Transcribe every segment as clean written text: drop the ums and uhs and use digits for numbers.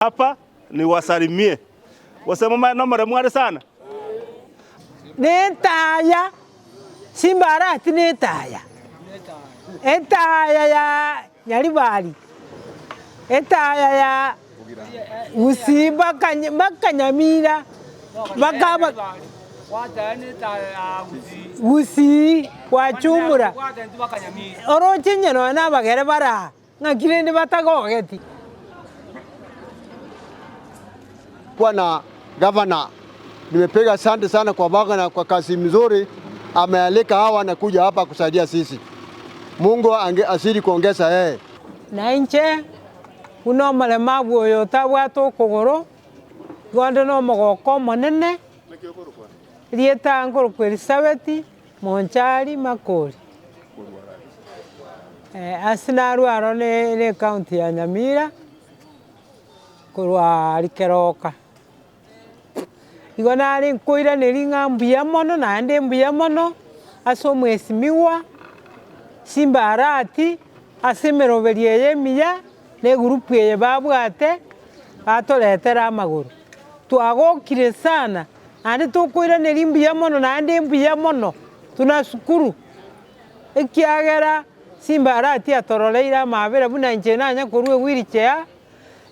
Hapa niwasalimie. Wasema nomore mware sana. Netaya Simba Arati netaya etaya ya Nyaribari etaya ya Gusii mpaka Nyamira mpaka Gusii gwachumura oroche onye nonya na abagere bara ng'aki rende batagogeti. Kuwa na gavana, nimepiga asante sana kwa gavana kwa kazi mzuri amealika hawa na kuja hapa kusaidia sisi. Mungu azidi kuongeza yeye. Na inche buna omoremabu oyo otabwate okogoro, igo onde na omogoko omonene, rieta nkorokwa Elizabeth Monchari Makori. Ase narwa aro na ecounty ya Nyamira, korwa aria Keroka. Igo nare nkoiraneria ng'a mbuya mono naende mbuya mono, ase omwesimiwa, Simba Arati, ase emeroberi eye emiya, na egroup eye babwate, batoretera amagoro. Twagokire sana, naende tokoiraneria mbuya mono naende mbuya mono, tunashukuru. Ekiagera Simba Arati atororeire amabera buna inche nanya korwa ewheelchair,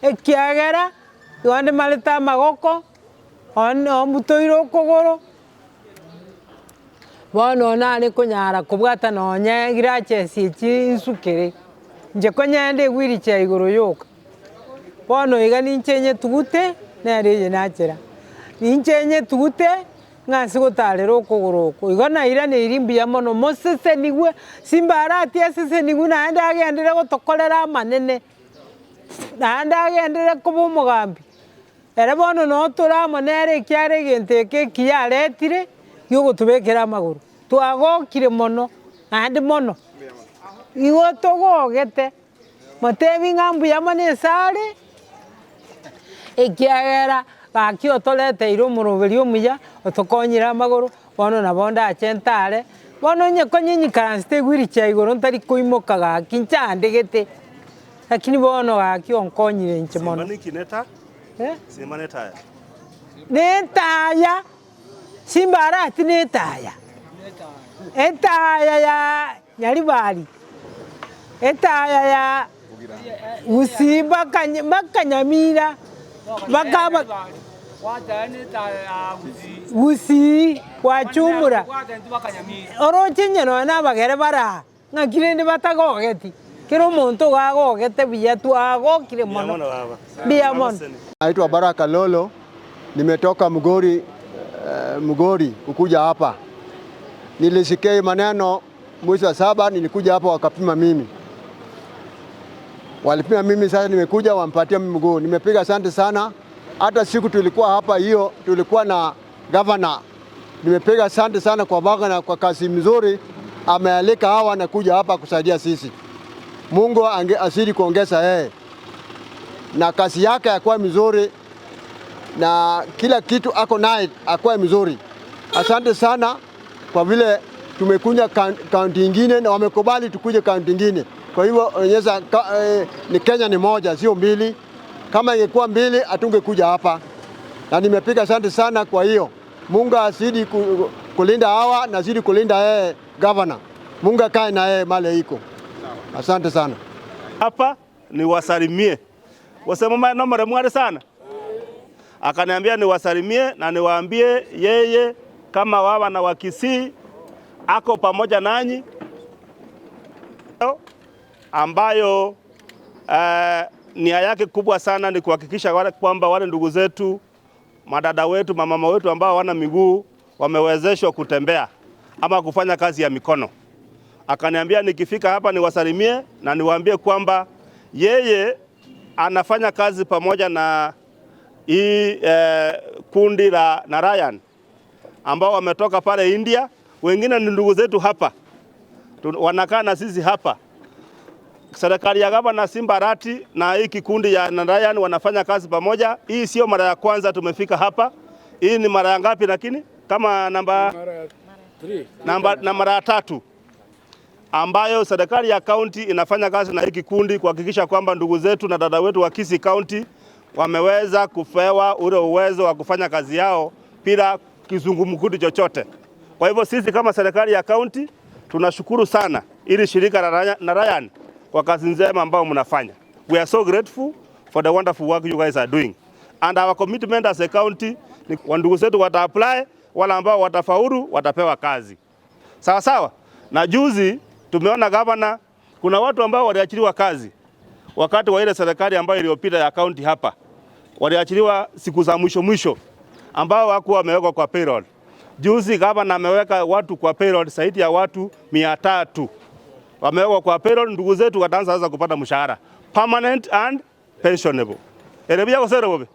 ekiagera, igo ndimarete amagoko, one ombutoire okogoro, bono nare konyara kobwata nonye giraches echi nsukere, inche konyende ewheelchair igoro yoka. Bono iga ninche nyetugute, nere eye nachera, ninche nyetugute, ng'a gotarera okogoro oko, igo nairaneiri mbuya mono mosesenigwe, Simba Arati asesenigwe naende agenderere gotokorera amanene, naende agenderere koba omogambi. Ere bono notore amo nere ekiara egento eke ekiya aretire, giogotobekera amagoro. Twagokire mono, naende mono, igo togogete, motebi ng'a mbuya mono ase are, ekiagera gaki otoreteire omoroberi omuya, otokonyire amagoro, bono nabo ndache ntare, bono onye konye nyikaransete ewheelchair igoro ntari koimoka gaki nchandegete, lakini bono gaki onkonyire inche Simba mono. niki neta? Eh? Simba netaya. Netaya Simba Arati netaya etaya ya Nyaribari etaya ya Gusii mpaka Nyamira mpaka Gusii gwachumura oroche onye nonya na abagere bara ng'aki rende batagogeti, kera omonto iga agogete buya twagokire Mbuya mono mono baba. mbuya mono. Naitwa Baraka Lolo, nimetoka Migori, Migori kukuja hapa. Nilisikia hii maneno mwezi wa saba, nilikuja hapa wakapima mimi, walipima mimi. Sasa nimekuja wampatia mimi mguu, nimepiga asante sana. Hata siku tulikuwa hapa hiyo tulikuwa na gavana, nimepiga asante sana kwa gavana kwa kazi mzuri amealika hawa na kuja hapa kusaidia sisi. Mungu azidi kuongeza yeye na kazi yake akuwa mzuri na kila kitu ako naye akuwa mzuri. Asante sana kwa vile tumekuja kaunti ingine na wamekubali tukuje kaunti ingine. Kwa hivyo onyesha ni Kenya ni moja, sio mbili. Kama ingekuwa mbili hatungekuja hapa, na nimepiga asante sana. Kwa hiyo Mungu azidi kulinda hawa na azidi kulinda yeye governor. Mungu akae na yeye male iko. Asante sana. Hapa niwasalimie. Wasema nomore mware sana. Akaniambia niwasalimie na niwaambie yeye kama wawa na Wakisii ako pamoja nanyi, ambayo nia yake kubwa sana ni kuhakikisha wale kwamba wale ndugu zetu, madada wetu, mamama wetu ambao hawana miguu wamewezeshwa kutembea ama kufanya kazi ya mikono. Akaniambia nikifika hapa niwasalimie na niwaambie kwamba yeye anafanya kazi pamoja na hii kundi la Narayan ambao wametoka pale India, wengine ni ndugu zetu hapa, wanakaa na sisi hapa. Serikali ya gavana Simba Arati na hii kikundi ya Narayan wanafanya kazi pamoja. Hii sio mara ya kwanza tumefika hapa, hii ni mara ya ngapi? Lakini kama namba na mara ya tatu ambayo serikali ya kaunti inafanya kazi na hii kikundi kuhakikisha kwamba ndugu zetu na dada wetu wa Kisii County Wameweza kupewa ule uwezo wa kufanya kazi yao bila kizungumkuti chochote. Kwa hivyo sisi kama serikali ya kaunti tunashukuru sana ili shirika la Narayan kwa kazi njema ambayo mnafanya. We are so grateful for the wonderful work you guys are doing. And our commitment as a county ni wandugu zetu wata apply, wale ambao watafaulu watapewa kazi. Sawa sawa. Na juzi tumeona gavana, kuna watu ambao waliachiliwa kazi wakati wa ile serikali ambayo iliyopita ya kaunti hapa, waliachiliwa siku za mwisho mwisho, ambao hawakuwa wamewekwa kwa payroll. Juzi gavana ameweka watu kwa payroll zaidi ya watu 300 wamewekwa kwa payroll. Ndugu zetu wataanza sasa kupata mshahara permanent and pensionable. Erebia gosere bobe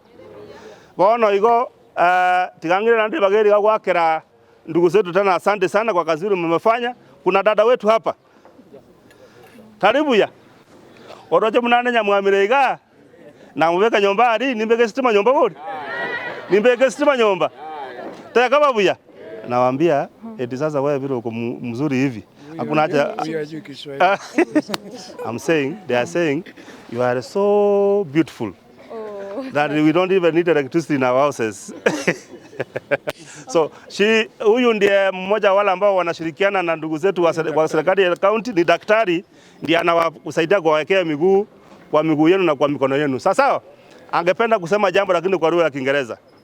bono igo tigangire nandi bageri gwakera ndugu zetu tena, asante sana kwa kazi nzuri mmefanya. Kuna dada wetu hapa karibu ya oroje munane nyamwamire iga na mubeka nyomba ari nimbeke sitima nyomba bori nimbeke sitima nyomba teka babuya. Nawaambia eti sasa wewe vile uko mzuri hivi hakuna haja. Huyu hajui Kiswahili. I'm saying, they are saying you are so beautiful that we don't even need electricity in our houses. So she, huyu ndiye mmoja wale ambao wanashirikiana na ndugu zetu wa serikali ya county, ni daktari ndiye anawasaidia kuwawekea miguu kwa miguu yenu na kwa mikono yenu. Sasa angependa kusema jambo lakini kwa lugha ya Kiingereza.